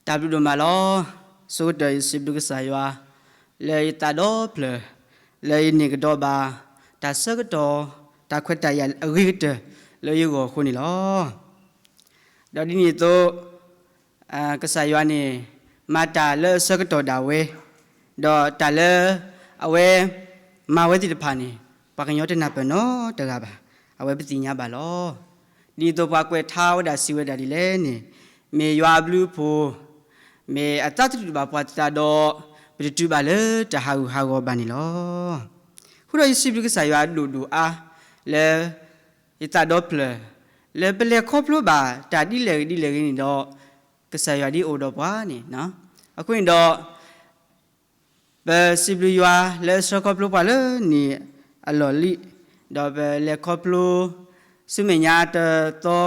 တၢ်ဘျုးဒိၣ်မးလီၤ. ဆိကတၢၢ်ယစံးဘျုးကစၢ်ယွၤ လၢယသးဒီဖျၢၣ် လၢယန့ၢ်ကဒီးဘၣ် တၢ်ဆၢကတီၢ် တၢ်ခွဲးတၢ်ယာ်အဂ့ၤကတၢၢ်လၢယဂီၢ်အဃိန့ၣ်လီၤ. ဒီးဒ်န့ၣ်အသိး ကစၢ်ယွၤန့ၣ် မၤတၢ်လၢအဆၢကတီၢ်ဒၣ်ဝဲ, ဒီးတၢ်လၢ အဝဲ မၤဝဲသ့ၣ်တဖၣ်န့ၣ် ပှၤကညီတနၢ်ပၢၢ်နီတဂၤဘၣ်, အဝဲပသ့ၣ်ညါဘၣ်လီၤ. ဒ်သိးပှၤကွဲးထါဝဲဒၣ်စံးဝဲဒၣ်ဒ်လဲၣ်န့ၣ်, မ့ၢ်ယွၤအဘျုးအဖှိၣ်, မ့ၢ်အသးတတူာ်ဘၣ်ပှၤသတးဒီး ပတတုၤဘၣ်လၢတၢ်ဟးဂူာ်ဟးဂီၤဘၣ်န့ၣ်လီၤ. ဃုာ်ဒီးယစံးဘျုးကစၢ်ယွၤအဒိၣ်ဒိၣ်အါ လၢ ယသးဒီဖျၢၣ် လၢပလဲၤခီဖျိဘၣ်တၢ်ဒ်လဲၣ်ဂ့ၤဒ်လဲၣ်ဂ့ၤန့ၣ်ဒီး ကစၢ်ယွၤဒ်အိၣ်ဒီးပှၤန့ၣ်, အဃိန့ၣ်ဒီး ပစံးဘျုးယွၤလၢအဆှၢခီဖျိပှၤလၢနံၣ်အလီၢ်လံ, ဒီးပလဲၤခီဖျိ ဆူမဲာ်ညါတသီ,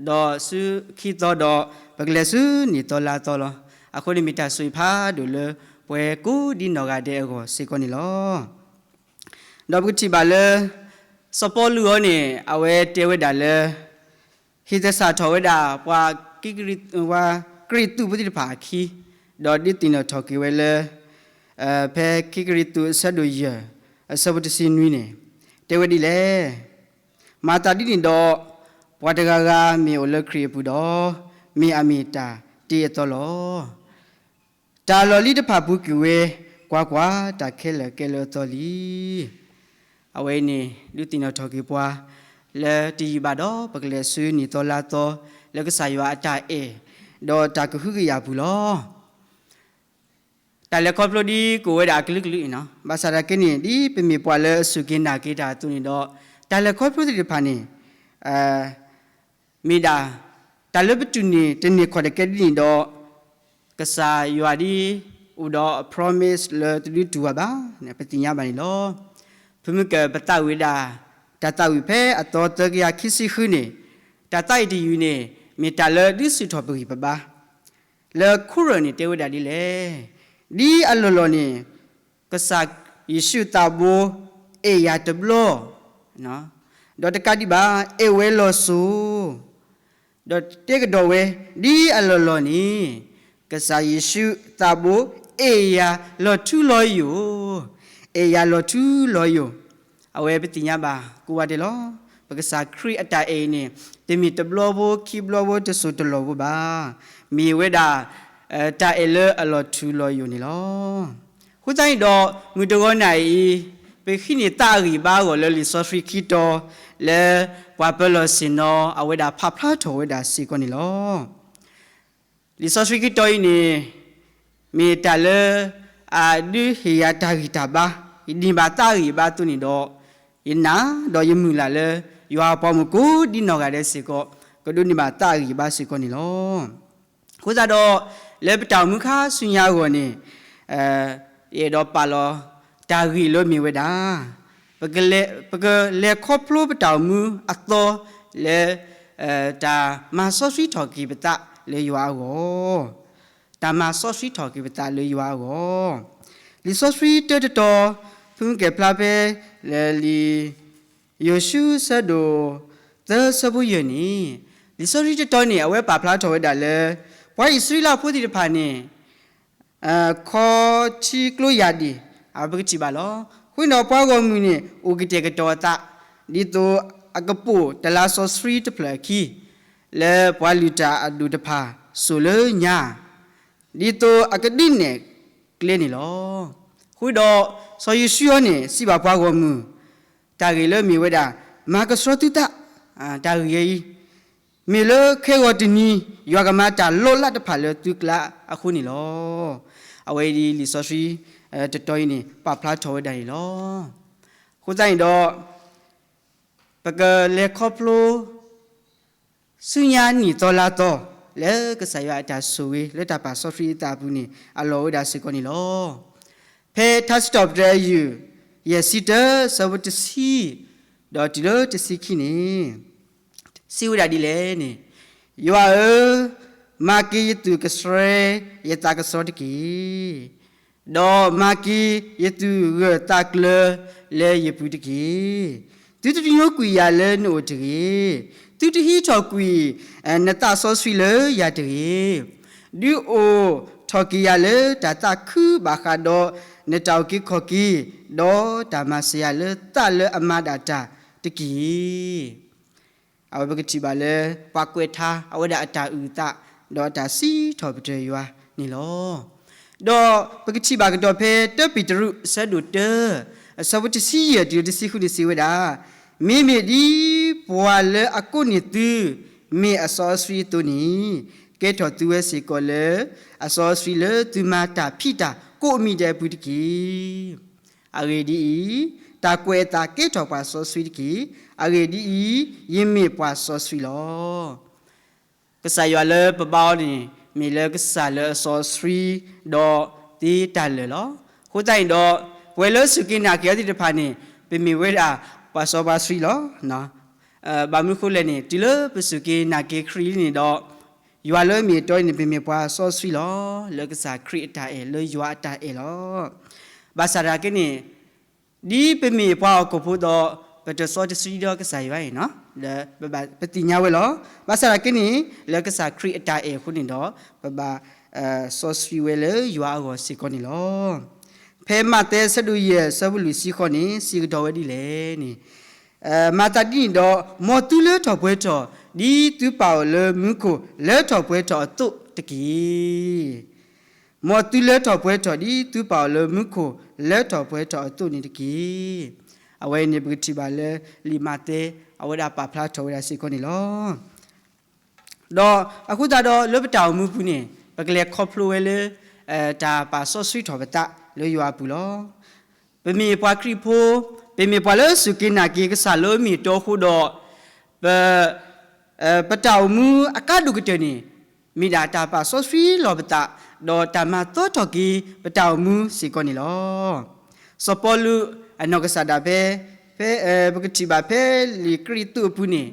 ဒီးဆူခံသီဒီး ပကလဲၤဆူနံၣ်သီလါသီလီၤ. အဃိန့ၣ်မ့ၢ်တၢ်ဆိၣ်ဂ့ၤဖးဒိၣ်လၢ ပှၤကိးဒ်နီၢ်ဂၤဒဲးအဂီၢ်စ့ၢ်ကီးန့ၣ်လီၤ. ဒီးပကထံၣ်ဘၣ်လၢ စီၤပီလူးအံၤန့ၣ် အဝဲတဲဝဲဒၣ်လၢ ဟ့ၣ်သဆၣ်ထီၣ်ဝဲဒၣ် ပှၤ ကရံၣ်သူးဖိသ့ၣ်တဖၣ်အခံ, ဒီးဒုးသ့ၣ်နီၣ်ထီၣ်က့ၤဝဲလၢ ဖဲခံကရံၣ်သူးအဆၢဒိၣ်ယဲၢ် အဆၢဖိတဆံနွံန့ၣ် တဲဝဲဒ်လဲၣ်, မၤသးဒ်န့ၣ်ဒီး ပှၤတဂၤဂၤမ့ၢ်အိၣ်လၢခရံာ်အပူၤဒီး မ့ၢ်အမ့ၢ်တၢ်တ့အသီလီၤ. တၢ်လီၢ်လံၤတဖၣ်ပူၤကွံာ်ဝဲ, ကွၢ်ကွၢ်, တၢ်ခဲလၢာ်ကဲလၢအသီလံ. အဝဲအံၤန့ၣ် ဒုးသ့ၣ်နီၣ်ထီၣ်က့ၤပှၤ လၢတယံာ်ဘၣ်ဒီး ပကလဲၤဆူနံၣ်သီလါသီ လၢကစၢ်ယွၤအတၢ်အဲၣ် ဒီးတၢ်ကဟုကယာ်ပူၤလီၤ. တၢ်လဲၤခီဖျိဒ်ကိးဝဲဒၣ်အကလုာ်ကလုာ်အံၤန့ၣ်, ဘၣ်ဆၣ်သနာ်က့န့ၣ် ဒ်ပမ့ၢ်ပှၤလၢအစူၢ်က့ၤနာ်က့ၤတၢ်အသိးန့ၣ်ဒီး တၢ်လဲၤခီဖျိသ့ၣ်တဖၣ်န့ၣ် မ့ၢ်ဒၣ် တၢ်လၢပတူၢ်န့ၢ်တန့ၢ်ခီၣ်တကဲဒ်န့ၣ်ဒီး ကစၢ်ယွၤဒ်အိၣ်ဒီးအ promise လၢတဒုးတူၢ်ဝဲဘၣ်န့ၣ် ပသ့ၣ်ညါဘၣ်န့ၣ်လီၤ. ဖုမုၢ်ကၢၢ်ပသးဝံၣ်ဝဲဒၣ် တၢ်သးဝံၣ်ဖဲအသီသၢကယၤခံဆံဃုန့ၣ်, တၢ်သးဝံၣ်တယုၢ်န့ၣ် မ့ၢ်တၢ်လၢဒုးဆူၣ်ထီၣ်ပဂံၢ်ပဘါ လၢခိရၢၣ်န့ၣ်တဲဝဲဒၣ်ဒ်လဲၣ်, ဒ်အလီၢ်လီၢ်န့ၣ် ကစၢ်ယ့ၣ်ၡူးသးဘိ အဲၣ်ယၤတဘျီ, ဒီးတကးဒံးဘၣ် အဲၣ်ဝဲလီၤစိၤ, ဒီးတဲကဒီးဝဲ ဒ်အလီၢ်လီၢ်န့ၣ် ကစၢ်ယ့ၣ်ၡူးသးဘိ အဲၣ်ယၤလီၤထူလီၤယိာ်, အဲၣ်ယၤလီၤထူလီၤယိာ်. အဝဲပသ့ၣ်ညါဘၣ်ကိးဂၤဒဲးလီၤ. ပကစၢ်ခရံာ်အတၢ်အဲၣ်အံၤန့ၣ် တမ့ၢ်တဘျီဖိခံဘျီဖိတစိၤတလီၢ်ဖိဘၣ်. မ့ၢ်ဝဲဒၣ် တၢ်အဲၣ်လၢအလီၤထူလီၤယိာ်န့ၣ်လီၤ. အဃိသတးန့ၣ်ဒီး မုၢ်တဂီၤနၣ်အံၤ ပကဟံးန့ၢ်သးအဂံၢ်ဘါအဂီၢ်လၢလံာ်စီဆှံခံတီၤ လၢပှၤပၢၤလီၢ်ဆ့ၣ်နီၤ အဝဲဒၣ်ပာ်ဖျါထီၣ်ဝဲဒၣ်စ့ၢ်ကီးန့ၣ်လီၤ. လံာ်စီဆှံခံတီၤအံၤန့ၣ် မ့ၢ်တၢ်လၢ အဒုးဟ့ၣ်ယၤတၢ်ဂံၢ်တၢ်ဘါ, ယန့ၢ်ဘၣ်သးအဂံၢ်အဘါအသိးန့ၣ်ဒီး ယနာ်ဒီးယမုၢ်လၢ်လၢ ယွၤအပှၤမုၣ်ကိးဒ်နီၢ်ဂၤဒဲးစ့ၢ်ကီး ကဒိးန့ၢ်ဘၣ်သးအဂံၢ်အဘါစ့ၢ်ကီးန့ၣ်လီၤ. အဃိသတးဒီး လၢပတၢ်အိၣ်မူခါဆူညါအဂီၢ်န့ၣ် ယအဲၣ်ဒိးပာ်လီၤ တၢ်ဂ့ၢ်လၢမ့ၢ်ဝဲဒၣ် ပကလဲၤခီဖျိပတၢ်အိၣ်မူအသီလၢ တၢ်မၤစီဆှံထီၣ်က့ၤပသးလၢယွၤအဂီၢ်, တၢ်မၤစီဆှံထီၣ်က့ၤပသးလၢယွၤအဂီၢ်. လံာ်စီဆှံတၢတတီၤ ဖုမုၢ်ကၢၢ်ဖျါဖဲ လၢလံာ် ယိၤၡူသၢဒိၣ်သၢဆၢဖိယဲၢ်န့ၣ်, လံာ်စီဆှံတတီၤန့ၣ် အဝဲပာ်ဖျါထီၣ်ဝဲဒၣ်လၢ ပှၤအံၣ်စရ့လးဖိသ့ၣ်တဖၣ်န့ၣ် ခီထံကျိယၢ်ဒံၣ် ပကထံၣ်ဘၣ်လီၤ. အဃိန့ၣ်ဒီးပှၤဂီၢ်မုၢ်န့ၣ် အိၣ်ကတဲာ်ကတီၤအသး ဒ်သိးအကပိာ်တလါစီဆှံတဖျၢၣ်အခံ လၢပှၤလုၢ်တၢ်အဒိၣ်တဖၣ်စိာ်လၢညါ ဒ်သိးအကဒုးနဲၣ်ကျဲန့ၣ်လီၤ. အဃိဒီး စီၤယိၤၡူအံၤန့ၣ် စံးဘၣ်ပှၤဂီၢ်မုၢ် တၢ်ဂ့ၢ်လၢမ့ၢ်ဝဲဒၣ် မၤကဆှီသုသး တၢ်ဂ့ၢ်အံၤ မ့ၢ်လၢခဲဂီၤတနံၤ ယွၤကမၤတၢ်လီၤလးတဖၣ်လၢသုကျါအဃိန့ၣ်လီၤ. အဝဲအံၤလံာ်စီဆှံ တတီၤအံၤန့ၣ် ပာ်ဖျါထီၣ်ဝဲဒၣ်န့ၣ်လီၤ. အဃိသတးန့ၣ်ဒီး ပကလဲၤခီဖျိ ဆူညါနံၣ်သီလါသီ လၢကစၢ်ယွၤအတၢ်ဆိၣ်ဂ့ၤလၢတၢ်ပာ်စီဆှံအသးအပူၤန့ၣ် အလီၢ်ဝဲဒၣ်စ့ၢ်ကီးန့ၣ်လီၤ. ဖဲထါစံးထီၣ်ပတြၢၤယုၢ် ယဲၢ်ဆံတၢ ဆၢဖိတဆံ ဒီးတုၤလၢတဆံခံန့ၣ် စံးဝဲဒၣ်ဒ်လဲၣ်န့ၣ်, ယွၤဧၢ, မၤက့ၤယသူၣ်ကဆှီ ယသးကဆှီတက့ၢ်. ဒီးမၤက့ၤယသူၣ်ဂၢၢ်သးကျၢၤလၢယပူၤတက့ၢ်. သုတညိကွံာ်ယၤလၢနအိၣ်တဂ့ၤ. သုတဟံးထီၣ်ကွံာ် နသးစီဆှံလၢယၤတဂ့ၤ. ဒုးအိၣ်ထီၣ်က့ၤယၤလၢတၢ်သးခုဘၣ်ဃးဒီး နတၢ်အုၣ်က့ၤခီၣ်က့ၤ ဒီးတၢ်မၤစၢၤယၤလၢသးလၢအမၤဒၣ်တၢ်တက့ၢ်. အဝဲပကထံၣ်ဘၣ်လၢ ပှၤကွဲးထါ အဝဲဒၣ်အတၢ်အုၣ်အသး ဒီးအတၢ်စံးထီၣ်ပတြၢၤယွၤန့ၣ်လီၤ. ဒီးပကထံၣ်ဘၣ်ကဒီးဖဲ တၢပ့းတရူး အဆၢဒိၣ်တၢ အဆၢဖိတဆံယဲၢ်တုၤတဆံဃုန့ၣ်စံးဝဲဒၣ်, မ့မ့ၢ်ဒ်ပှၤလၢအကိးန့ၢ်သု မ့ၢ်အစီအဆှံအသိးန့ၣ်, ကဲထီၣ်သုဝဲစ့ၢ်ကီးလၢ အစီအဆှံလၢသုမၤတၢ်ဖံးတၢ်ကိးမံၤဒဲးအပူၤတက့ၢ်. အဂ့ၢ်ဒ်အံၤ, တၢ်ကွဲးအသးကဲထီၣ်ပှၤစီဆှံတက့ၢ်. အဂ့ၢ်ဒ်အံၤ, ယမ့ၢ်ပှၤစီဆှံလီၤ. ကစၢ်ယွၤလၢပဘါအီၤန့ၣ် မ့ၢ်လၢကစၢ်လၢအစီဆှံ ဒီးသ့တၢ်လၢာ်လီၤ. အဃိသတးန့ၣ်ဒီး ပဝဲလၢစူၢ်က့ၤနာ်က့ၤအီၤသ့ၣ်တဖၣ်န့ၣ် ပမ့ၢ်ဝဲဒၣ်ပှၤစီပှၤဆှံလီၤ. ဘၣ်မနုၤဃိလဲၣ်န့ၣ် တုၤလၢပစူၢ်က့ၤနာ်က့ၤခရံာ်န့ၣ်ဒီး ယွၤလၢအမ့ၢ်အတီအံၤန့ၣ် ပမ့ၢ်ပှၤစီဆှံလီၤ. လၢကစၢ်ခရံာ်အတၢ်အဲၣ် လၢယွၤအတၢ်အဲၣ်လီၤ. ဘၣ်ဆၣ်တၢ်က့န့ၣ် ဒ်ပမ့ၢ်ပှၤဟီၣ်ခိၣ်ဖိဒီး ပတစီတဆှံဒီးကစၢ်ယွၤအံၤန့ၣ် ပသ့ၣ်ညါဝဲလီၤ. ဘၣ်ဆၣ်တၢ်က့န့ၣ် လၢကစၢ်ခရံာ်အတၢ်အဲၣ်အဃိန့ၣ်ဒီး ပဘၣ်စီဆှံဝဲလၢယွၤအဂီၢ်စ့ၢ်ကီးန့ၣ်လီၤ. ဖဲမးသဲဆၢဒိၣ်ယဲၢ် ဆၢဖိလွံၢ်ဆံဃိးန့ၣ် စံးကဒီးဝဲဒ်လဲၣ်န့ၣ်, မၤသးဒ်န့ၣ်ဒီး မ်သုလၢထီၣ်ပှဲၤထီၣ် ဒ်သုပၢ်အိၣ်လၢမူခိၣ် လၢထီၣ်ပှဲၤထီၣ်အသိးတက့ၢ်. မ်သုလၢထီၣ်ပှဲၤထီၣ် ဒ်သုပၢ်အိၣ်လၢမူခိၣ် လၢထီၣ်ပှဲၤထီၣ်အသိးန့ၣ်တက့ၢ်. အဝဲအံၤန့ၣ် ပကထံၣ်ဘၣ်လၢ လံာ်မးသဲ အဝဲဒၣ်ပာ်ဖျါထီၣ်ဝဲဒၣ်စ့ၢ်ကီးန့ၣ်လီၤ. ဒီးအဃိသတးဒီး လၢပတၢ်အိၣ်မူပူၤန့ၣ် ပကလဲၤခီဖျိဝဲလၢ တၢ်ပာ်စီဆှံထီၣ်ပသးလၢယွၤအပူၤလီၤ. ပမ့ၢ်ပှၤခရံာ်ဖိ, ပမ့ၢ်ပှၤလၢစူၢ်က့ၤနာ်က့ၤကစၢ်လၢအမ့ၢ်အတီအဃိဒီး ပ ပတၢ်အိၣ်မူအကါဒိၣ်ကတၢၢ်န့ၣ် မ့ၢ်ဒၣ်တၢ်ပာ်စီဆှံလီၤပသး ဒီးတၢ်မၤသီထီၣ်က့ၤပတၢ်အိၣ်မူစ့ၢ်ကီးန့ၣ်လီၤ. စီၤပီလူးအနီၢ်ကစၢ်ဒၣ်ဖဲ ဖဲ ပကထံၣ်ဘၣ်ဖဲလံာ်ကရံၣ်သူးအပူၤန့ၣ်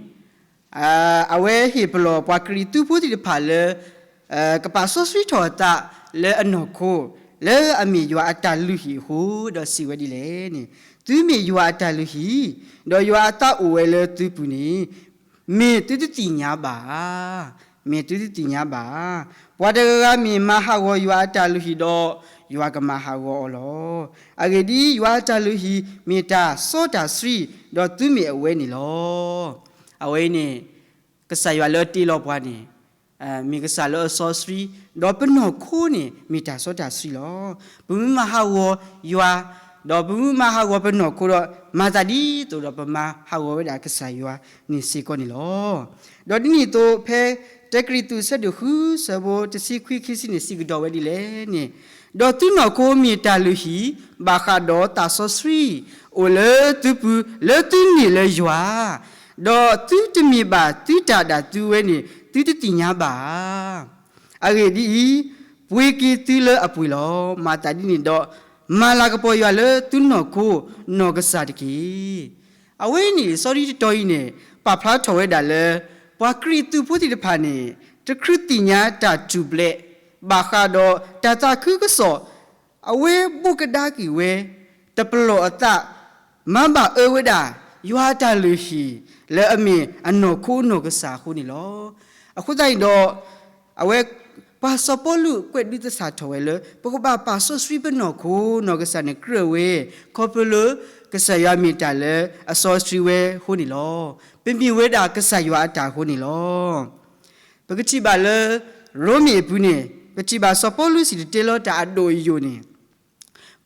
အဝဲဟ့ၣ်ပလီၢ်ပှၤကရံၣ်သူးဖိသ့ၣ်တဖၣ်လၢ ကပာ်စီဆှံထီၣ်အသးလၢအနီၢ်ခိ လၢအမ့ၢ်ယွၤအတၢ်လုၢ်ဟံၣ်အဃိ ဒီးစံးဝဲဒ်လဲၣ်န့ၣ်, သုမ့ၢ်ယွၤအတၢ်လုၢ်ဟံၣ်, ဒီးယွၤအသးအိၣ်ဝဲလၢသုပူၤန့ၣ် မ့ၢ်သုတသ့ၣ်ညါဘၣ်ဧါ. မ့ၢ်သုတသ့ၣ်ညါဘၣ်ဧါ. ပှၤတဂၤဂၤမ့ၢ်မၤဟးဂီၤယွၤအတၢ်လုၢ်ဟံၣ်ဒီး ယွၤကမၤဟးဂီၤအီၤလီၤ. အဂ့ၢ်ဒ်အံၤ, ယွၤအတၢ်လုၢ်ဟံၣ်မ့ၢ်တၢ်စီတၢ်ဆှံ, ဒီးသုမ့ၢ်အဝဲန့ၣ်လီၤ. အဝဲအံၤန့ၣ် ကစၢ်ယွၤလၢအတ့လီၤပှၤန့ၣ် မ့ၢ်ကစၢ်လၢအစီဆှံ, ဒီးပနီၢ်ခိန့ၣ် မ့ၢ်တၢ်စီတၢ်ဆှံလီၤ. ပမ့ၢ်မၤဟးဂီၤယွၤ, ဒီးပမ့ၢ်မၤဟးဂီၤပနီၢ်ခိဒီး မၤသးဒ်သိးဒီးပမၤဟးဂီၤဝဲဒၣ်ကစၢ်ယွၤန့ၣ်စ့ၢ်ကီးန့ၣ်လီၤ. ဒီးဒ်န့ၣ်အသိး ဖဲတၢကရံၣ်သူးဆၢဒိၣ်ဃု ဆၢဖိတဆံခွံခံဆံန့ၣ် စံးကဒီးဝဲဒ်လဲၣ်န့ၣ်, ဒီးသုနီၢ်ခိမ့ၢ်တၢ်လုၢ်ဟံၣ် ဘၣ်ဃးဒီးသးစီဆှံ အိၣ်လၢသုပူၤ လၢသုန့ၢ်လၢယွၤ, ဒီးသုတမ့ၢ်ဘၣ်သုတၢ်ဒၣ်သုဝဲန့ၣ် သုတသ့ၣ်ညါဘၣ်ဧါ. အဂ့ၢ်ဒ်အံၤ, ပှ့ၤက့ၤသုလၢအပှ့ၤလီၤ. မၤသးဒ်န့ၣ်ဒီး မၤလၤကပီၤယွၤလၢသုနီၢ်ခိနီၢ်ကစၢ်တက့ၢ်. အဝဲန့ၣ် စီၤဒံတတီၤအံၤန့ၣ် ပာ်ဖျါထီၣ်ဝဲဒၣ်လၢ ပှၤကရံၣ်သူးဖိသ့ၣ်တဖၣ်န့ၣ် တချုးသ့ၣ်ညါတၢ်ထူၣ်ဖျဲး ဘၣ်ဃးဒီးတၢ်သးခုကစီၣ် အဝဲဘိးကဒါက့ၤဝဲ တပလီၢ်အသး မၤဘၣ်အၢဝဲဒၣ် ယွၤအတၢ်လုၢ်ဟံၣ် လၢအမ့ၢ်အနီၢ်ခိနီၢ်ကစၢ်အဃိန့ၣ်လီၤ. အဃိသတးန့ၣ်ဒီး အဝဲ ပှၤစီၤပီလူးကွဲးဒုးသဆၣ်ထီၣ်ဝဲလၢ ပကဘၣ်ပာ်စီဆှံပနီၢ်ခိနီၢ်ကစၢ်န့ၣ်ကြၢးဝဲ ခီဖျိလၢ ကစၢ်ယွၤမ့ၢ်တၢ်လၢအစီဆှံဝဲအဃိန့ၣ်လီၤ. ပမ့ၢ်ဝဲဒၣ်ကစၢ်ယွၤအတၢ်အဃိန့ၣ်လီၤ. ပကထံၣ်ဘၣ်လၢ ရိမ့ၤအပူၤန့ၣ် ပထံၣ်ဘၣ်စီၤပီလူးစံၣ်တဲၤတဲလီၤတၢ်အဒိၣ်အယိာ်န့ၣ်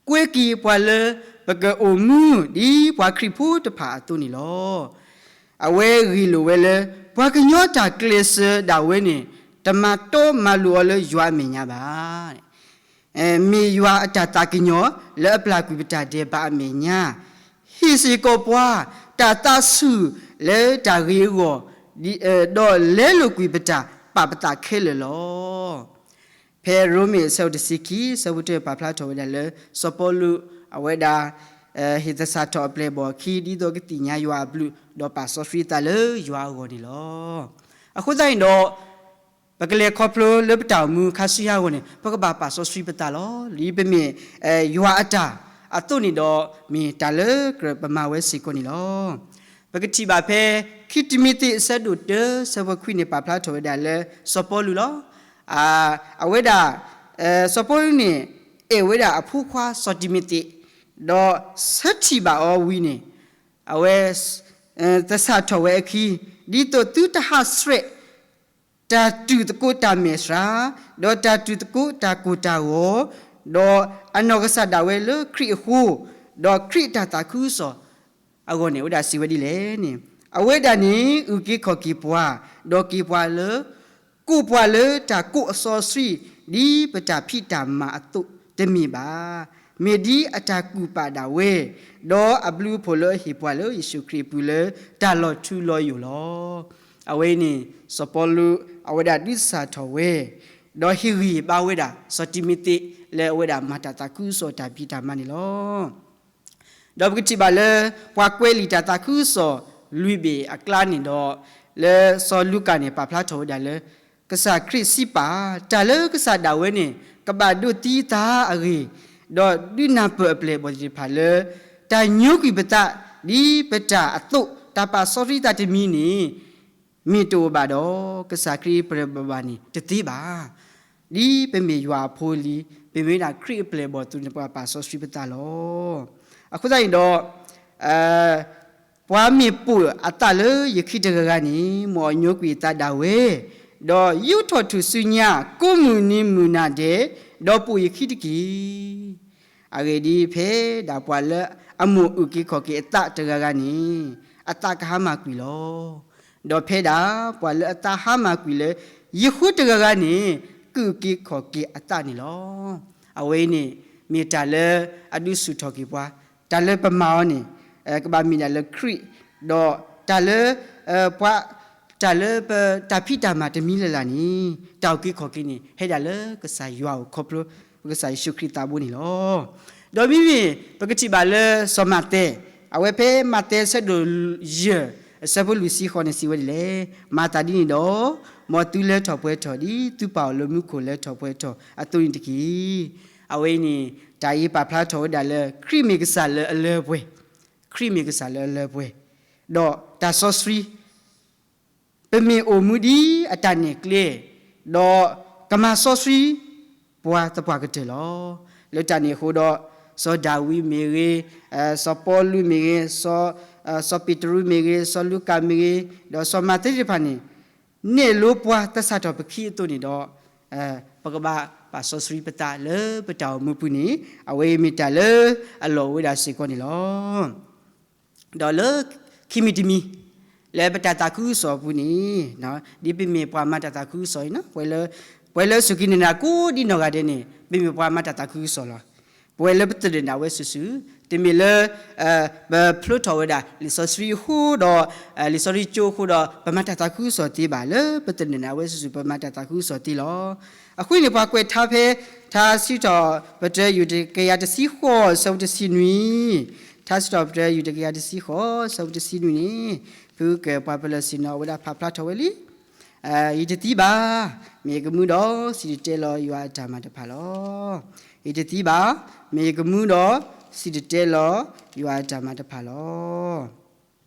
ကွဲးက့ၤပှၤလၢ ပကအိၣ်မူဒ်ပှၤခရံာ်ဖိတဖၣ်အသိးန့ၣ်လီၤ. အဝဲဂ့ၢ်လိာ်ဝဲလၢ ပှၤကညီတၢ်ကျဲးစၢးဒၣ်ဝဲန့ၣ် တမၤတီမၤလိၤအီၤလၢယွၤအမဲာ်ညါဘၣ်. မ့ၢ်ယွၤအတၢ်သးကညီၤလၢအပျၢ်ကွံာ်ပတၢ်ဒဲးဘးအမဲာ်ညါ, ဟ့ၣ်စ့ၢ်ကီးပှၤ တၢ်သးဆူၣ်လၢတၢ်ဂ့ၤအဂီၢ်, ဒီးလဲလိာ်ကွံာ်ပတၢ်ပာ်ပသးခဲလၢာ်လီၤ. ဖဲရိမ့ၤအဆၢဒိၣ်တဆံခံ အဆၢဖိတၢ ပာ်ဖျါထီၣ်ဝဲဒၣ်လၢ စီၤပီလူး အဝဲဒၣ် ဟ့ၣ်သဆၣ်ထီၣ်အပျဲၢ်အဘီၣ်အခံ ဒ်သိးကသ့ၣ်ညါယွၤအဘျုး ဒီးပာ်စီဆှံသးလၢယွၤအဂီၢ်န့ၣ်လီၤ. အဃိသတးန့ၣ်ဒီး ပကလဲၤခီဖျိလၢပတၢ်အိၣ်မူခါဆူညါအဂီၢ်န့ၣ် ပကဘၣ်ပာ်စီဆှံပသးလီၤ. ဒ်ပမ့ၢ် ယွၤအတၢ်အသိးန့ၣ်ဒီး မ့ၢ်တၢ်လၢကြၢးပမၤဝဲစ့ၢ်ကီးန့ၣ်လီၤ. ပကထံၣ်ဘၣ်ဖဲ ခံတံၤမသ့း အဆၢဒိၣ်တၢ အဆၢဖိခွံန့ၣ် ပာ်ဖျါထီၣ်ဝဲဒၣ်လၢ စီၤပီလူးလီၤ. အဝဲဒၣ် စီၤပီလူးန့ၣ် အဲၣ်ဝဲဒၣ်အဖိခွါစီၤတံၤမသ့း, ဒီးဆၢထံၣ်ဘၣ်အီၤဝံၤန့ၣ် အဝဲ သဆၣ်ထီၣ်ဝဲအခံ, ဒ်သိးသုတဟးဆှဲး တၢ်တူၢ်သကိးတၢ်မဲာ်ဆှး, ဒီးတၢ်တူၢ်သကိးတၢ်ကိၢ်တၢ်ဂီၤ, ဒီးအနီၢ်ကစၢ်ဒၣ်ဝဲလၢခရံာ်အဃိ, ဒီးခရံာ်အတၢ်သးခုကစီၣ်အဂီၢ်န့ၣ် အဝဲဒၣ်စံးဝဲဒ်လဲၣ်န့ၣ်, အဝဲဒၣ်န့ၣ် အုၣ်က့ၤခီၣ်က့ၤပှၤ, ဒီးက့ၤပှၤလၢ ကိးပှၤလၢတၢ်ကိးအစီဆှံ, ဒ်ပတၢ်ဖံးတၢ်မၤအသိးတမ့ၢ်ဘၣ်. မ့ၢ်ဒ်အတၢ်ကူၣ်ပာ်ဒၣ်ဝဲ, ဒီးအဘျုးအဖှိၣ်လၢအဟ့ၣ်ပှၤလၢယ့ၣ်ၡူးခရံာ်အပူၤလၢတၢ်လီၤထူလီၤယိာ်လီၤ. အဝဲအံၤန့ၣ် စီၤပီလူး အဝဲဒၣ်ဒုးသဆၣ်ထီၣ်ဝဲ, ဒီးဟ့ၣ်ဂံၢ်ဘါဝဲဒၣ် စီၤတံၤမသ့း လၢအဝဲဒၣ်မၤတၢ်သးခုကစီၣ်တၢ်ဖံးတၢ်မၤန့ၣ်လီၤ. ဒီးပကထံၣ်ဘၣ်လၢ ပှၤကွဲးလံာ်တၢ်သးခုကစီၣ်လွံၢ်ဘ့ၣ်အကျါန့ၣ်ဒီး, လၢစီၤလူၤကၣ်န့ၣ် ပာ်ဖျါထီၣ်ဝဲဒၣ်လၢ ကစၢ်ခရံာ်စံးပာ် တၢ်လၢကစၢ်ဒၣ်ဝဲန့ၣ် ကဘၣ်ဒိးသံအသးအဂ့ၢ်, ဒီးဒုးနၢ်ပၢၢ်အပျဲၢ်အဘီၣ်သ့ၣ်တဖၣ်လၢ တၢ်ညိကွံာ်ပသး ဒ်ပတၢ်အသိး တၢ်ပာ်စီဆှံသးတမံၤန့ၣ် မ့ၢ်တအိၣ်ဘၣ်ဒီး ကစၢ်ခရံာ်ပျဲၢ်ဘီၣ်ဘၣ်န့ၣ် တသ့ဘၣ်. ဒ်ပမ့ၢ်ယွၤအဖိလံ, ပမ့ၢ်ဝဲဒၣ်ခရံာ်အပျဲၢ်ဘီၣ်အသိးန့ၣ် ပှၤပာ်စီဆှံပသးလီၤ. အဃိသတးန့ၣ်ဒီး ပှၤမ့ၢ်ပိာ်အသးလၢယခံတဂၤဂၤန့ၣ် မ်အညိကွံာ်အသးဒၣ်ဝဲ, ဒီးယူးထီၣ်ထူၣ်စုညါ ကိးမုၢ်နံၤမုၢ်နၤဒဲး, ဒီးပိာ်ယခံတက့ၢ်. အဂ့ၢ်ဒ်အံၤ, ဖဲဒၣ်ပှၤလၢအမိၣ်အုၣ်က့ၤခီၣ်က့ၤအသးတဂၤဂၤန့ၣ် အသးကဟါမၢ်ကွံာ်လီၤ. ဒီးဖဲဒၣ်ပှၤလၢအသးဟါမၢ်ကွံာ်လၢယဃိတဂၤဂၤန့ၣ် ကအုၣ်က့ၤခီၣ်က့ၤအသးန့ၣ်လီၤ. အဝဲအံၤန့ၣ် မ့ၢ်တၢ်လၢအဒုးဆူၣ်ထီၣ်က့ၤပှၤ, တၢ်လၢပမၤအီၤန့ၣ် ကဘၣ်မ့ၢ်ဒၣ်လၢခရံာ်, ဒီးတၢ်လၢ ပှၤ တၢ်လၢပတၢ်ဖံးတၢ်မၤတမံၤလၢ်လၢ်န့ၣ် တၢ်အုၣ်က့ၤခီၣ်က့ၤန့ၣ် ဟဲဒၣ်လၢကစၢ်ယွၤအအိၣ်ခီဖျိ ပကစၢ်ယ့ၣ်ၡူးခရံာ်သးဘိန့ၣ်လီၤ. ဒီးမ့မ့ၢ်ပကထံၣ်ဘၣ်လၢစီၤမးသဲ, အဝဲဖဲမးသဲဆၢဒိၣ်ယဲၢ် အဆၢဖိလွံၢ်ဆံဃိးန့ၣ်စံးဝဲဒ်လဲၣ်, မၤသးဒ်န့ၣ်ဒီး မ်သုလဲၤထီၣ်ပှဲၤထီၣ် ဒ်သုပၢ်အိၣ်လၢမူခိၣ်လဲၤထီၣ်ပှဲၤထီၣ်အသိးန့ၣ်တက့ၢ်. အဝဲအံၤန့ၣ် တၢ်အံၤပာ်ဖျါထီၣ်ဝဲဒၣ်လၢ ခရံာ်မ့ၢ်ကစၢ်လၢအလၢပှဲၤ, ခရံာ်မ့ၢ်ကစၢ်လၢအလၢပှဲၤ, ဒီးတၢ်စီဆှံ ပမ့ၢ်အိၣ်မူဒ်အတၢ်နဲၣ်ကျဲ, ဒီးကမၤစီဆှံပှၤသပှၢ်ကတၢၢ်လီၤ. လၢတၢ်န့ၣ်အဃိဒီး စီၤဒၤဝံးမ့ၢ်ဂ့ၤ, စီၤပီလူးမ့ၢ်ဂ့ၤ, စီၤပ့းတရူးမ့ၢ်ဂ့ၤ, စီၤလူၤကၣ်မ့ၢ်ဂ့ၤ, ဒီးစီၤမးသဲသ့ၣ်တဖၣ်န့ၣ် နဲၣ်လိပှၤသဆၣ်ထီၣ်ပခံအသိးန့ၣ်ဒီး ပကဘၣ်ပာ်စီဆှံပသးလၢပတၢ်အိၣ်မူပူၤန့ၣ် အဝဲအံၤမ့ၢ်တၢ်လၢအလီၢ်အိၣ်ဝဲဒၣ်စ့ၢ်ကီးန့ၣ်လီၤ. ဒီးလၢခံမံၤတမံၤ လၢပတၢ်သးခုကစီၣ်အပူၤန့ၣ်, ဒ်ပမ့ၢ်ပှၤမၤတၢ်သးခုကစီၣ်အံၤန့ၣ်, ပဝဲလၢစူၢ်က့ၤနာ်ကိးဒ်နီၢ်ဂၤဒဲးန့ၣ် ပမ့ၢ်ပှၤမၤတၢ်သးခုကစီၣ်လီၤ. ပဝဲလၢပသနၢၣ်ဒၣ်ဝဲစုာ်စုာ်, တမ့ၢ်လၢ ပဖျိထီၣ်ဝဲဒၣ်လံာ်စီဆှံအဃိဒီး လံာ်စီဆှံကၠိအဃိဒီး ပမၤတၢ်သးခုကစီၣ်သ့ဘၣ်. လၢပသနၢၣ်ဒၣ်ဝဲစုာ်စုာ် ပမၤတၢ်သးခုကစီၣ်သ့လီၤ. အဃိန့ၣ် ပှၤကွဲးထါဖဲ ထါစံးထီၣ်ပတြၢၤ ယူၢ်တကယၤတဆံဃိး ဆၢဖိတဆံနွံ, ထါစံးထီၣ်ပတြၢၤ ယူၢ်တကယၤတဆံဃိး ဆၢဖိတဆံနွံန့ၣ် ဖုကပှၤပလၢၢ်ဆ့ၣ်နီၤ အဝဲဒၣ်ဖးဖျါထီၣ်ဝဲလံ. ယတသံဘၣ်, မ့ၢ်ယကမူဒီး စံၣ်တဲၤတဲလီၤယွၤအတၢ်မၤတဖၣ်လီၤ. ယတသံဘၣ်, မ့ၢ်ယကမူဒီး စံၣ်တဲၤတဲလီၤယွၤအတၢ်မၤတဖၣ်လီၤ.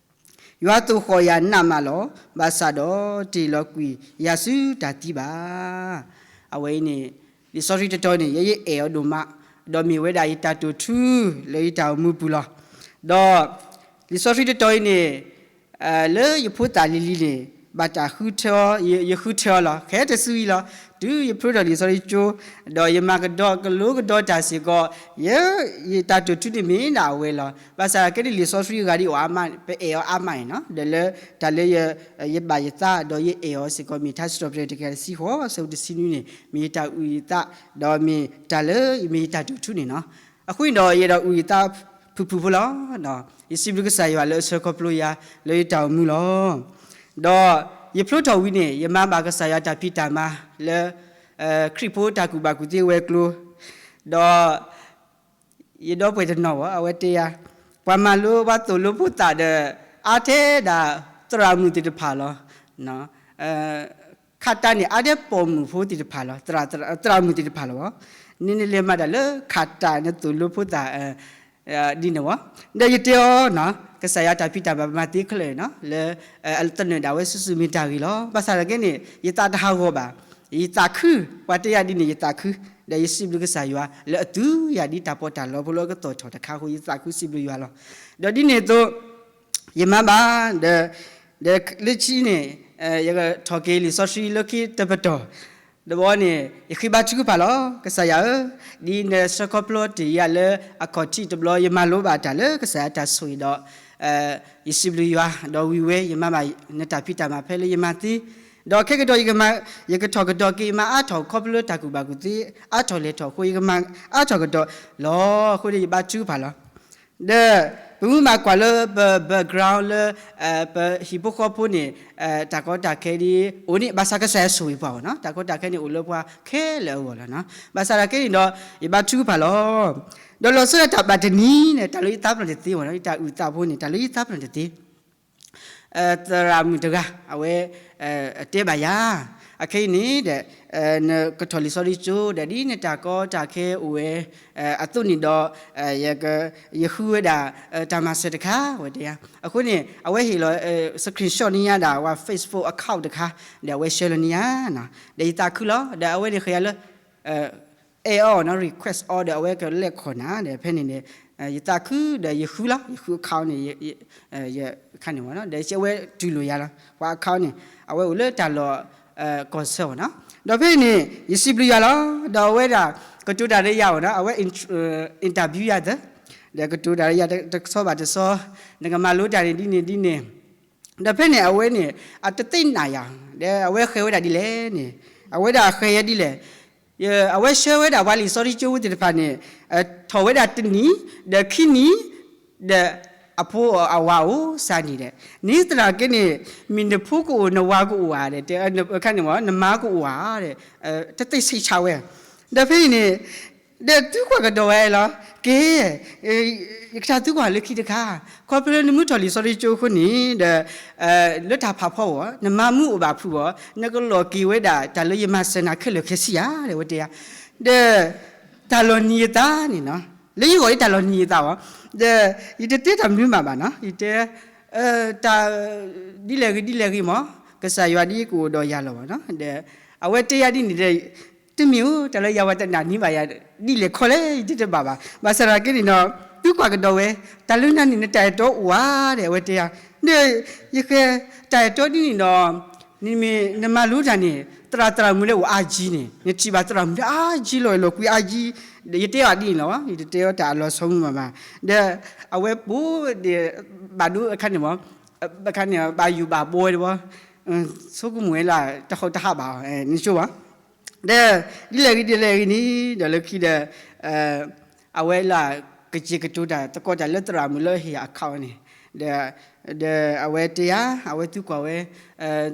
ယွၤသိၣ်ဃီၣ်ယၤနးမးလီၤ. ဘၣ်ဆၣ်ဒီးတဟ့ၣ်လီၤကွံာ်ယၤဆူတၢ်သံဘၣ်. အဝဲအံၤန့ၣ် လံာ်စီဆှံတတီၤန့ၣ် ယဲယအဲၣ်အီၤဒိၣ်မး, ဒီးမ့ၢ်ဝဲဒၣ်ယတၢ်တိာ်ထူ လၢယတၢ်အိၣ်မူပူၤလီၤ. ဒီးလံာ်စီဆှံတတီၤအံၤန့ၣ် လၢယဖိသၣ်လံၤလံၤန့ၣ် ဘၣ်တၢ်ဃုထၢအီၤ, ယဃုထၢအီၤလီၤ. ခဲတစုအံၤလီၤ. တုၤယဖျိထီၣ်လံာ်စီဆှံကၠိ ဒီးယမၤကဒီးကလိကဒီးတၢ်စ့ၢ်ကီး, ယ ယတၢ်တိာ်ထူန့ၣ်မ့ၢ်ဒၣ်အဝဲလီၤ. ဘၣ်ဆၣ်ကဲဒ်လံာ်စီဆှံအဂၤဒ်အံၤ ပအဲၣ်အီၤအါမးန့ၣ်နီၤ, ဒီးလၢတၢ်လၢ ယဘၣ်ယသး ဒီးယအဲၣ်အီၤစ့ၢ်ကီး မ့ၢ်ထါစံးထီၣ်ပတြၢၤ တကယၤတဆံဃိး ဆၢဖိတဆံနွံန့ၣ် မ့ၢ်ယတၢ်အုၣ်ယသး, ဒီးမ့ၢ်တၢ်လၢ မ့ၢ်ယတၢ်တိာ်ထူန့ၣ်နီၤ. အဃိန့ၣ်ဒီး ယအဲၣ်ဒိးအုၣ်ယသးဖုၣ်ဖုၣ်ဖိလီၤ. ယစံးဘျုးကစၢ်ယွၤလၢအဆှၢခီဖျိယၤလၢယတၢ်အိၣ်မူလီၤ. ဒီးယဖျိထီၣ်ဝံၤန့ၣ် ယမၤဘၣ်ကစၢ်ယွၤတၢ်ဖံးတၢ်မၤလၢ ခရံာ်ဖိတၢ်ကူၣ်ဘၣ်ကူၣ်သ့ဝဲၤကျိၤ, ဒီး ယဒီပုၢ်ဝဲၢ်တနီၤဘၣ် အဝဲတဲယၤ, ပှၤမၤလိ ပှၤသိၣ်လိဖိသၣ်ဒီး အါထဲဒၣ်သရၣ်မုၣ်သ့ၣ်တဖၣ်လီၤ. ခးတၢ်န့ၣ် အါထဲပိာ်မုၣ်ဖိသ့ၣ်တဖၣ်လီၤ, သရၣ်မုၣ်သ့ၣ်တဖၣ်လီၤဘၣ်. နလဲၤမၤတၢ်လၢခးတၢ် နသိၣ်လိဖိသၣ် ဒ်န့ၣ်ဘၣ်. ဒီးယတဲအီၤနီၤ, ကစၢ်ယွၤတၢ်ဖံးတၢ်မၤ ပမၤသ့ခဲလၢာ်နီၤ, လၢ သနၢၣ်ဒၣ်ဝဲစုာ်စုာ်မ့ၢ်တၢ်ဂ့ၤလီၤ. ဘၣ်ဆၣ်သနာ်က့န့ၣ် ယသးတဟးဂီၤဘၣ်. ယသးခု, ပှၤတဲယၤဒ်န့ၣ် ယသးခု, ဒီးယစံးဘျုးကစၢ်ယွၤ လၢအသူယၤဒ်တၢ်ပီးတၢ်လီဖိလၢအကသီၣ်ထီၣ်တခါအဃိ ယသးခုစံးဘျုးယွၤလီၤ. ဒီးဒ်န့ၣ်အသိး ယမၤဘၣ်, ဒီး ဒီးလၢခံန့ၣ် ယကထီၣ်က့ၤလံာ်စီဆှံလၢခံတပတီၢ် တဘျီန့ၣ် ယဃ့ဘါထုကဖၣ်လီၤ. ကစၢ်ယွၤဧၢ, ဒ်နဆှၢခီဖျိတ့ၢ်ယၤလၢအခီၣ်ထံးတဘျီ ယမၤလိဘၣ်တၢ်လၢကစၢ်ယွၤအတၢ်ဆိၣ်ဂ့ၤဒီး ယစံးဘျုးယွၤ ဒီးဝံၤဝဲ ယမၤဘၣ်နတၢ်ဖံးတၢ်မၤဖဲလၢယမၤသ့, ဒီးခဲကဒီး ယကထီၣ်ကဒီးက့ၤ ယမၤအါထီၣ်ခီဖျိလၢတၢ်ကူၣ်ဘၣ်ကူၣ်သ့ အါထီၣ်လဲၤထီၣ်အဃိ ယကမၤအါထီၣ်ကဒီးလီၤ. အဃိန့ၣ် ယဘါထုကဖၣ်လီၤ. ဒီးပမ့ၢ်ဘၣ်ကွၢ်လၢပ background လၢ ပဟံၣ်ဖိဃီဖိန့ၣ် တၢ်ကီတၢ်ခဲဒ်အိၣ်န့ၣ် ဘၣ်ဆၣ်ကစၢ်ယွၤဆိၣ်ဂ့ၤပှၤအီၤနီၤ, တၢ်ကီတၢ်ခဲန့ၣ်အိၣ်လၢပှၤခဲလၢာ်အဂီၢ်လီၤနီၤ. ဘၣ်ဆၣ်သနာ်က့န့ၣ်ဒီး ယဘါထုကဖၣ်လီၤ. ဒီးလီၤဆီဒၣ်တၢ်တၢ်တနံၤန့ၣ် တၢ်လၢယသးပ့ၤနီၣ်တသ့ဘၣ်နီၤ, ယတၢ်အုၣ်သးဖိန့ၣ် တၢ်လၢယသးပ့ၤနီၣ်တသ့ သရၣ်မုၣ်တဂၤ အဝဲ တဲဘၣ်ယၤ, အခဲအံၤန့ၣ်ဒီး နကထီၣ်လံာ်စီဆှံကၠိ ဒီးဒ်နတၢ်ကီတၢ်ခဲအိၣ်ဝဲ အသိးန့ၣ်ဒီး ယဃုဝဲဒၣ် တၢ်မၤစၢၤတခါ အဝဲတဲယၤ. အဃိန့ၣ် အဝဲဟ့ၣ်လီၤ screenshot န့ၢ်ယၤဒၣ် ဝဲ Facebook account တခါ ဒီးအဝဲ share လီၤန့ၢ်ယၤနီၤ, ဒီးယသးခုလီၤ. ဒီးအဝဲန့ၣ်ဃဲယၤလၢ အဲၣ်အီၤနီၤ request အီၤ ဒီးအဝဲကလဲၤခီၣ်နၤ ဒီးဖဲန့ၣ်န့ၣ် ယသးခုဒီးယဃုလီၤ, ယဃု account န့ၣ် ယ ခါန့ၣ်ဝဲနီၤ, ဒီးအဝဲတူၢ်လိာ်ယၤလီၤ. ပှၤ account န့ၣ် အဝဲအိၣ်လၢတၢ်လီၢ် ကီၢ်ဆၢဝဲနီၤ, ဒီးဖဲန့ၣ် ယစံးဘျုးယွၤလီၤ. ဒီးအဝဲဒၣ် ကတိၤတၢ်လၢယၤဝဲနီၤ, အဝဲ interview ယၤသၢ, ဒီးကတိၤတၢ်လၢယၤတဆီဘၣ်တဆီ, နကမၤလိတၢ်န့ၣ်ဒ်န့ၣ်ဒ်န့ၣ်, ဒီးဖဲန့ၣ် အဝဲန့ၣ် အတသ့ၣ်ညါယၤ, ဒီးအဝဲဃဲဝဲဒၣ်ဒ်လဲၣ်န့ၣ်, အဝဲဒၣ်ဃဲယၤဒ်လဲၣ် အဝဲဆှၢဝဲဒၣ်ပှၤလံာ်စီဆှံကၠိဖိသ့ၣ်တဖၣ်န့ၣ် ထီၣ်ဝဲဒၣ်တနံၤ, ဒီးခံနံၤ, ဒီးအဖိအဝၤအိၣ်စၢ်နံၤဒီး, န့ၣ်သနာ်က့န့ၣ် မ့ၢ်နဖိကအိၣ် နဝၤကအိၣ်ဧါ, ဒီး ခါန့ၣ် နမါကအိၣ်ဧါ, ဒီး တသ့ၣ်ဆံးဆါဝဲ, ဒီးဖဲအံၤန့ၣ် ဒီးသုကွၢ်ကဒီးဝဲလီၤ, ကဲ ယကတၢ်သံကွၢ်လၢခံတခါ, ခီဖျိလၢနမ့ၢ်ထီၣ်လံာ်စီဆှံကၠိအဃိန့ၣ် ဒီး လၢတၢ်ဖးဖီအဂီၢ် နမါမုၢ်အိၣ်ဘၣ်ဖုးအီၤ နကလီၤက့ၤဝဲဒၣ်တၢ်လၢယမၤစၢၤနၤခဲလၢာ်ခဲဆ့ဧါ ဒီးဝဲတဲယၤ, ဒီး တၢ်လီၤနံၤယသးန့ၣ်နီၤ, လၢယဂီၢ်အံၤတၢ်လီၤနံၤယသးအီၤ, ဒီး ယတတဲတၢ်မနုၤမးဘၣ်နီၤ, ယတဲ တၢ် ဒ်လဲၣ်ဂ့ၤဒ်လဲၣ်ဂ့ၤမး ကစၢ်ယွၤဒ်ကအိၣ်ဒီးယၤလီၤဘၣ်နီၤ, ဒီး အဝဲတဲယၤဒ်န့ၣ်ဒီး တမ့ၢ်ဧိၤ တၢ်လၢယၤဝဲတနာ်န့ၢ်ဘၣ်ယၤ ဒ်လဲၣ်ခီလဲၣ် ယတဲတဘၣ်ဘၣ်, ဘၣ်ဆၣ်သနာ်က့န့ၣ်ဒီး သုကွၢ်ကဒီးဝဲ တၢ်လၢနၤန့ၣ် နတၢ်အဲၣ်တီအိၣ်ဧါ ဒီးအဝဲတဲယၤ, ဒီး ယဃဲ တၢ်အဲၣ်တီဒ်န့ၣ်ဒီး နမ့ၢ်နမၤလိတၢ်န့ၣ် သရၣ်သရၣ်မုၣ်လၢအိၣ်အါကံန့ၣ် နထံၣ်ဘၣ်သရၣ်မုၣ်လၢအါကံလီၤအဲၣ်လီၤကွံအါကံ, ဒီးယတဲအီၤဒ်န့ၣ်လီၤ, ယတတဲအီၤတၢ်အလီၤဆီမုၢ်မးဘၣ်, ဒီး အဝဲပိာ်ဒီး ဘၣ်ဒိအခါန့ၣ်မး အခါန့ၣ် ဘၣ်ယိၣ်ဘၣ်ဘှီဝဲတဘျီ, ဆိကမိၣ်ဝဲလၢ တဟီၣ်တဟးဘၣ်အီၤ နဆိဘၣ်, ဒီး ဒ်လဲၣ်ဂ့ၤဒ်လဲၣ်ဂ့ၤန့ၣ် ဒီးလၢခံဒီး အဝဲလၢ ကစၢ်ကတိၤတၢ်သကိးတၢ်လၢသရၣ်မုၣ်လၢဟ့ၣ်အခါအီၤန့ၣ်, ဒီး ဒီးအဝဲတဲယၤ အဝဲသံကွၢ်ဝဲ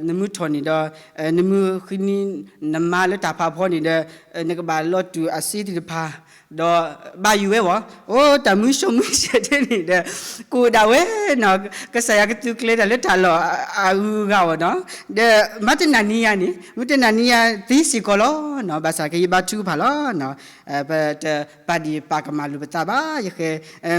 နမုၢ်ထီၣ်န့ၣ်ဒီး နမုၢ်ဃုနံၤ နမါလၢတၢ်ဖးဖီန့ၣ်ဒီး နကဘၣ်လီၤတူာ်အစ့သ့ၣ်တဖၣ်, ဒီး ဘၣ်ယိၣ်ဝဲဘၣ်, အိ တၢ်မုၢ်စိမုၢ်စဲးထဲန့ၣ်ဒီး ကအိၣ်ဒၣ်ဝဲနီၤ, ကစၢ်ယွၤကသုးကျဲၤတၢ်လၢတၢ်လီၢ်အဂုၤအဂၤအီၤနီၤ, ဒီး မၤတနာ်န့ၢ်ယၤန့ၣ် မုၢ်တနာ်န့ၢ်ယၤသ့စ့ၢ်ကီးလီၤနီၤ, ဘၣ်ဆၣ်က့ယဘါထုကဖၣ်လီၤနီၤ, ပတပာ်ဒံးပာ်ကမၣ်လိာ်ပသးဘၣ်, ယဃဲ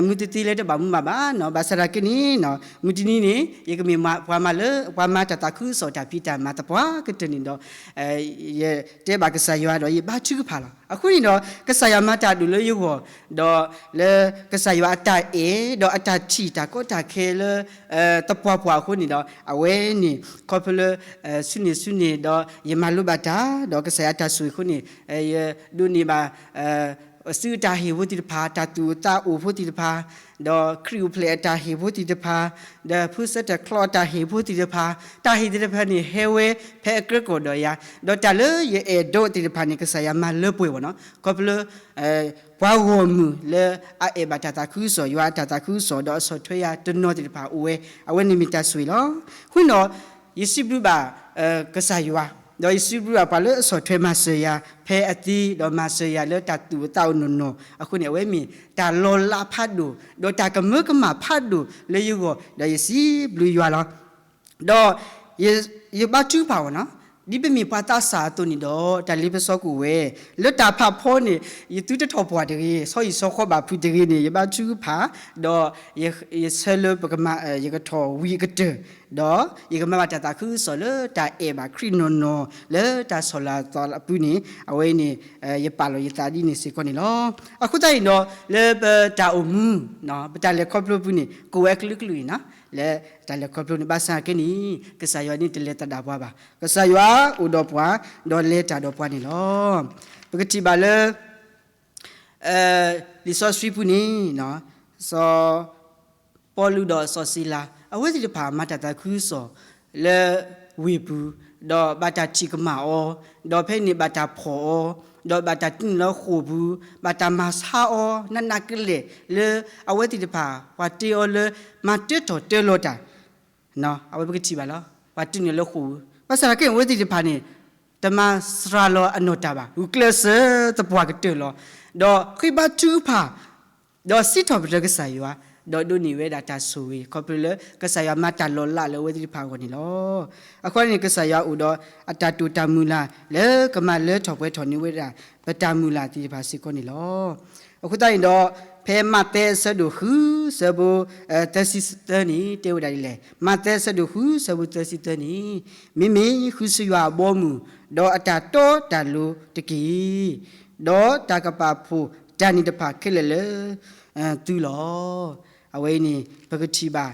မုၢ်တသ့လၢတဘၣ်မူဘၣ်ဘၣ်နီၤ, ဘၣ်ဆၣ်သနာ်က့န့ၣ်နီၤ မုၢ်တနံၤန့ၣ် ယကမ့ၢ်ပှၤမၤလၢ ပှၤမၤတၢ်သးခုကစီၣ်တၢ်ဖံးတၢ်မၤသပှၢ်ကတၢၢ်န့ၣ်ဒီး ယတဲဘၣ်ကစၢ်ယွၤဒီးယဘါထုကဖၣ်လီၤ. အဃိန့ၣ်ဒီး ကစၢ်ယွၤမၤတၢ်ဒိၣ်လၢယဂီၢ်, ဒီးလၢကစၢ်ယွၤအတၢ်အဲၣ် ဒီးအတၢ်ထံၣ်တၢ်ကီတၢ်ခဲလၢ သပှၢ်ပှၢ်အဃိန့ၣ်ဒီး အဝဲန့ၣ် ခီဖျိလၢ ဆူန့ၣ်ဆူန့ၣ်ဒီး ယမၤလိဘၣ်တၢ် ဒီးကစၢ်ယွၤအတၢ်ဆိၣ်ဂ့ၤအဃိန့ၣ် ယဒိးန့ၢ်ဘၣ် စုအတၢ်ဟ့ၣ်ဖိသ့ၣ်တဖၣ်, တၢ်သူၣ်အိၣ်သးအိၣ်ဖိသ့ၣ်တဖၣ်, ဒီးခရံာ်အိၣ်ဖျဲၣ်အတၢ်ဟ့ၣ်ဖိသ့ၣ်တဖၣ်, ဒီးဖုစဲတၢ်ချီအတၢ်ဟ့ၣ်ဖိသ့ၣ်တဖၣ်, တၢ်ဟ့ၣ်သ့ၣ်တဖၣ်န့ၣ် ဟဲဝဲဖဲအကြၢးကီၢ်ဒီးယၤ, ဒီးတၢ်လၢယအဲၣ်ဒိးသ့ၣ်တဖၣ်န့ၣ် ကစၢ်ယွၤမၤလၢပှဲၤဝဲနီၤ, ခီဖျိလၢ ပှၤဂီၢ်မုၢ်လၢအအဲၣ်ဘၣ်တၢ်သးခုကစီၣ်, ယွၤအတၢ်သးခုကစီၣ် ဒီးအဆီၣ်ထွဲယၤတနီၤသ့ၣ်တဖၣ်အိၣ်ဝဲ, အဝဲန့ၣ်မ့ၢ်တၢ်ဆိၣ်ဂ့ၤလီၤ. အဃိန့ၣ်ဒီး ယစံးဘျုးဘၣ် ကစၢ်ယွၤ, ဒီးယစံးဘျုးဘၣ်ပှၤလၢအဆီၣ်ထွဲမၤစၢၤယၤ ဖဲအသံ ဒီးမၤစၢၤယၤလၢတၢ်သူၣ်အိၣ်သးအိၣ်နီၢ်နီၢ်, အဃိန့ၣ် အဝဲမ့ၢ်တၢ်လီၤလးဖးဒိၣ် ဒီးတၢ်ကမၢကမၣ်ဖးဒိၣ်လၢယဂီၢ်, ဒီးယစံးဘျုးယွၤလီၤ. ဒီး ယဘါထုကဖၣ်ဝဲနီၤ, ဒ်ပမ့ၢ်ပှၤသးစၢ်အသိးန့ၣ်ဒီး တၢ်လ့ပစီကအိၣ်ဝဲ, လၢတၢ်ဖးဖီန့ၣ် ယသုတထီၣ်ပှၢ်တဂ့ၤ, ဆီဟံၣ်ဆီဃီဘၣ်ဖုးတဂ့ၤန့ၣ် ယဘါထုကဖၣ်, ဒီးယဆၢလၢပကမၤ ယကထီၣ်ဝံၤအကတၢၢ် ဒီးယကမၤဘၣ်တၢ်သးခုကစီၣ်လၢတၢ်အဲၣ်ဘၣ်ခရံာ်နီၢ်နီၢ်လၢတၢ်ဆီၣ်လီၤသးအပူၤန့ၣ် အဝဲအံၤန့ၣ် ယပာ်လီၤယသးဒ်န့ၣ်စ့ၢ်ကီးန့ၣ်လီၤ. အဃိသတးန့ၣ်ဒီး လၢပတၢ်အိၣ်မူ ပတၢ်လဲၤခီဖျိပူၤန့ၣ် ကအိၣ်ဝဲကလုာ်ကလုာ်အံၤနီၤ လၢတၢ်လဲၤခီဖျိန့ၣ် ဘၣ်ဆၣ်က့န့ၣ် ကစၢ်ယွၤန့ၣ်တလဲၤသဒၣ်ပှၤဘၣ်. ကစၢ်ယွၤအိၣ်ဒီးပှၤ ဒီးလဲၤတၢ်ဒီးပှၤန့ၣ်လီၤ. ပကထံၣ်ဘၣ်လၢ လံာ်စီဆှံပူၤန့ၣ် စီၤပီလူးဒီးစီၤစံလၤ အဝဲသ့ၣ်တဖၣ်မၤတၢ်သးခုကစီၣ်လၢဝ့ၢ်ပူၤ, ဒီးဘၣ်တၢ်ထံၣ်ကမၣ်အီၤ, ဒီးဖဲန့ၣ်ဘၣ်တၢ်ဖီၣ်အီၤ, ဒီးဘၣ်တၢ်တုၤလၢဃိာ်ပူၤ, ဘၣ်တၢ်မၤဆါအီၤ နးနးကလဲာ်လၢ အဝဲသ့ၣ်တဖၣ် ပှၤတ့အီၤလၢ မၤတၢထီၣ်တၢလီၤတၢ် အဝဲပကထံၣ်ဘၣ်လီၤ. ပှၤတုၤန့ၣ်လၢဃိာ်ပူၤ, ဘၣ်ဆၣ်သနာ်က့ အဝဲသ့ၣ်တဖၣ်န့ၣ် တမၤစှၤလီၤအနီၢ်တၢ်ဘၣ်, ဂုာ်ကျဲးစၢးသပှၢ်ကတၢၢ်လီၤ. ဒီးဃ့ဘါထုကဖၣ်, ဒီးစံးထီၣ်ပတြၢၤကစၢ်ယွၤ, ဒီးဒိးန့ၢ်ဝဲဒၣ်တၢ်ဆိၣ်ဂ့ၤ ခီဖျိလၢကစၢ်ယွၤမၤတၢ်လီၤလးလၢအဝဲသ့ၣ်တဖၣ်အဂီၢ်န့ၣ်လီၤ. အဃိန့ၣ် ကစၢ်ယွၤအိၣ်ဒီးအတၢ်တိာ်တၢ်မုၢ်လၢ် လၢကမၤလၢထီၣ်ပှဲၤထီၣ်န့ၢ်ဝဲဒၣ် ပတၢ်မုၢ်လၢ်သ့ၣ်တဖၣ်စ့ၢ်ကီးန့ၣ်လီၤ. အဃိသတးန့ၣ်ဒီး ဖဲမးသဲအဆၢဒိၣ်ဃု ဆၢဖိ သၢဆံသၢန့ၣ် တဲဝဲဒၣ်ဒ်လဲၣ်. မးသဲအဆၢဒိၣ်ဃု ဆၢဖိသၢဆံသၢန့ၣ်, မ့မ့ၢ်ဃုစယွၤအဘီအမုၢ်, ဒီးအတၢ်တီတၢ်လိၤတက့ၢ်. ဒီးတၢ်ကပာ်ဖှိၣ်တၢ်န့ၣ်တဖၣ်ခဲလၢာ်လၢ သုလီၤ. အဝဲအံၤန့ၣ် ပကထံၣ်ဘၣ်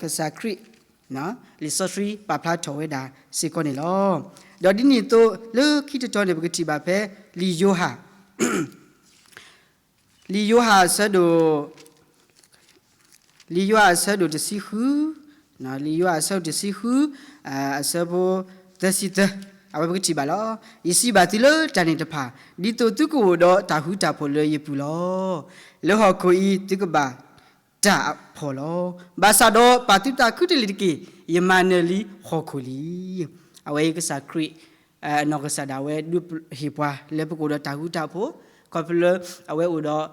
ကစၢ်ခရံာ် လံာ်စီဆှံပာ်ဖျါထီၣ်ဝဲဒၣ်စ့ၢ်ကီးန့ၣ်လီၤ. ဒီးဒ်န့ၣ်အသိး လၢခံတတီၤန့ၣ် ပကထံၣ်ဘၣ်ဖဲ လံာ်ယိၤဟၣ် လံာ်ယိၤဟၣ်အဆၢဒိၣ် လံာ်ယိၤဟၣ်အဆၢဒိၣ်တဆံဃု, လံာ်ယိၤဟၣ်အဆၢဒိၣ်တဆံဃု အဆၢဖိ သၢဆံသၢ, အဝဲပကထံၣ်ဘၣ်လီၤ. ယစံးဘၣ်သုလၢတၢ်န့ၣ်တဖၣ်, ဒ်သိးသုကအိၣ်ဒီးတၢ်ဃူတၢ်ဖိးလၢယပူၤလီၤ. လၢဟီၣ်ခိၣ်အံၤသုကဘၣ်တၢ်အဖှီၣ်လီၤ. ဘၣ်ဆၣ်ဒီးပာ်သုသးခုတလ့ၢ်တက့ၢ်, ယမၤနၢၤလံဟီၣ်ခိၣ်လံ. အဝဲအံၤကစၢ်ခရံာ် အနီၢ်ကစၢ်ဒၣ်ဝဲဒုးဟ့ၣ်ပှၤလၢပကအိၣ်ဒီးတၢ်ဃူတၢ်ဖိး, ခီဖျိလၢအဝဲအိၣ်ဒီး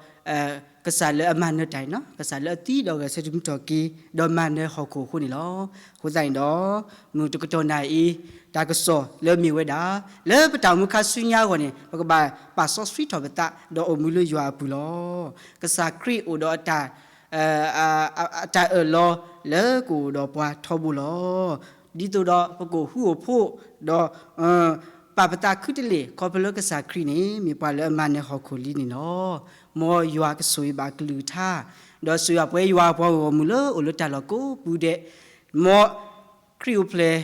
ကစၢ်လၢအမၤနၢၤတၢ်အံၤနီၤ, ကစၢ်လၢအသံဒီးဂဲၤဆၢထၢၣ်မုၢ်ထီၣ်က့ၤ, ဒီးမၤနၢၤဟီၣ်ခိၣ်အဃိန့ၣ်လီၤ. အဃိသတးန့ၣ်ဒီး မုၢ်တကတီၢ်နၢ်အံၤ တၢ်ကစီၣ်လၢမ့ၢ်ဝဲဒၣ် လၢပတၢ်အိၣ်မူခါဆူညါအဂီၢ်န့ၣ် ပကဘၣ်ပာ်စီဆှံထီၣ်ပသး ဒီးအိၣ်မူလၢယွၤအပူၤလီၤ. ကစၢ်ခရံာ်အိၣ်ဒီးအတၢ် အတၢ်အၢၣ်လီၤလၢကအိၣ်ဒီးပှၤထီဘိလီၤ. ဒ်သိးဒီးပကအိၣ်ဃူအိၣ်ဖိး ဒီး ပာ်ပသးခုတလ့ၢ် ခီဖျိလၢကစၢ်ခရံာ်န့ၣ် မ့ၢ်ပှၤလၢအမၤနၢၤဟီၣ်ခိၣ်လံန့ၣ်လီၤ. မ်ယွၤကဆိၣ်ဂ့ၤဘၣ်အကလုၢ်ကထါ, ဒီးဆိၣ်ဂ့ၤဘၣ်ပဝဲယွၤအပှၤဂီၢ်မုၢ်လၢအိၣ်လၢတၢ်လီၢ်ကိးပူၤဒဲး, မ်ခရံာ်အိၣ်ဖျဲၣ်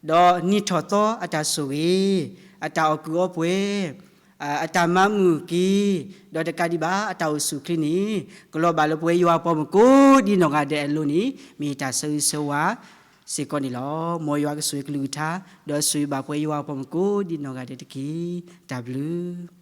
ဒီးနံၤထီၣ်သီအတၢ်ဆိၣ်ဂ့ၤ, အတၢ်အီၣ်ကုးအီပှဲၤ, အတၢ်မၤမုာ်က့ၤ, ဒီးတကးဒံးဘၣ် အတၢ်အိၣ်ဆူၣ်အိၣ်ချ့န့ၣ် ကလီၤဘၣ်လၢပဝဲယွၤအပှၤမုၢ်ကိးဒ်နီၢ်ဂၤဒဲးအလိၤန့ၣ် မ့ၢ်ယတၢ်ဆၢဂ့ၤဆၢဝါစ့ၢ်ကီးန့ၣ်လီၤ. မ်ယွၤကဆိၣ်ဂ့ၤကလုၢ်ကထါ, ဒီးဆိၣ်ဂ့ၤဘၣ်ပဝဲယွၤအပှၤမုၢ်ကိးဒ်နီၢ်ဂၤဒဲးတက့ၢ်. တၢ်ဘျုး